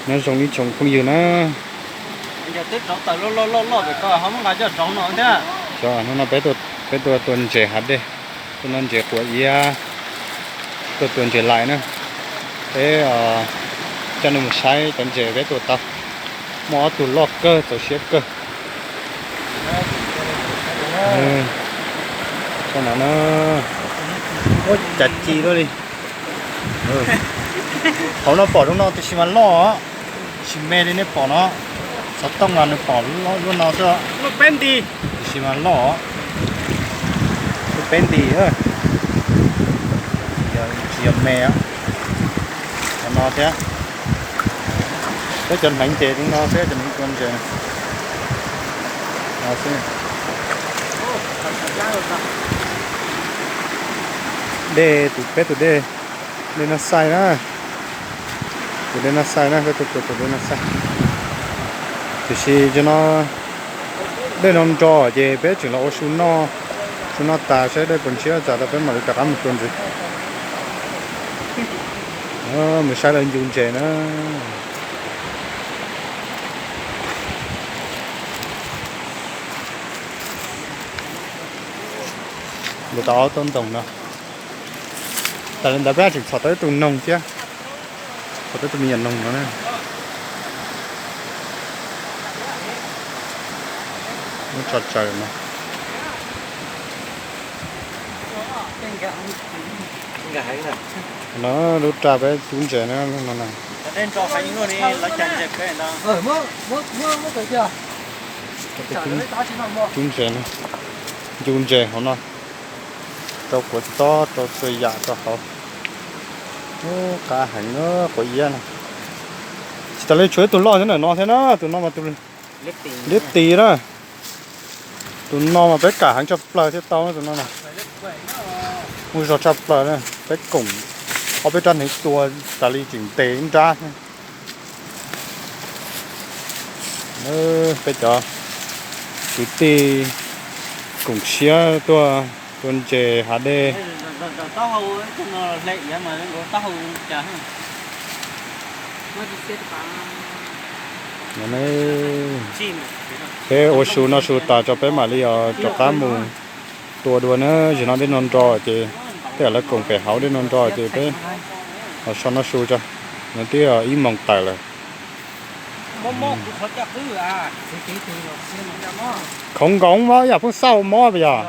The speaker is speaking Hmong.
Nyob zoo ib tsoom phooj ywg na. Hnub no peb tuaj tua ntses hav dej, tuaj noj ntses quav iab, tuaj tua ntses lais na. Peb coj nej mus saib cov ntses peb tua tau. Muaj ob tug loj kawg txaus siab kawg. Sab no na, muab cas ci luaj li. Hauv no pom zoo no tiam sis mas loj, tsis me li nej pom no. Xov tooj mas nws pom luaj no xwb, tiam sis mas loj, lub peb nti, tsis yog me. Qhov no thiab, peb cov hneev ces li no xwb, cov hneev tua ntses no xwb. Dej, peb tus dej, dej Naj Xaij na, tus dej Naj Xaij na, peb tus tus dej Naj Xaij. Tiam sis no dej no nro ces peb tseem los ua su noj, su noj tas saib dej puas ntshiab tas rau peb mam li rov qab mus tua ntxiv. Mus saib lawv ncu ntses na. Ntawm tau ob tug ntoo no. Tas li ntawd peb tseem txhom tau ib tug noog thiab, txhom tau ib tug me nyuam noog no na. Muab tso tsaws no. No lub raj peb cub ntses na, no na. Cub ntses, ncu ntses hauv no, rau quav tob rau txhua yam rau hauv. Qab heev, quav iab no. Tsis tas li tshuav ib tug loj nyob ntawm no thiab na, tus no mas tus liab tis na. Tus no mas peb kam heev tshaj plaws thiaj tau tus no na. Muaj zog tshaj plaws na, peb koom ob peb rab hneev tua tas li tseem ntes ib nrab. Peb cov kwv tij koom siab tuaj tua ntses hav dej. Peb ua su noj su tas tso peb mam li rov qab mus tua dua na. Zaum no dej no nro ces tej zaum lawv koom pem hauv, dej no nro ces peb los so noj su tso. No twb ib moos tawm lawm. Khoov nkoov mob yam pheej xauj mob puas yog?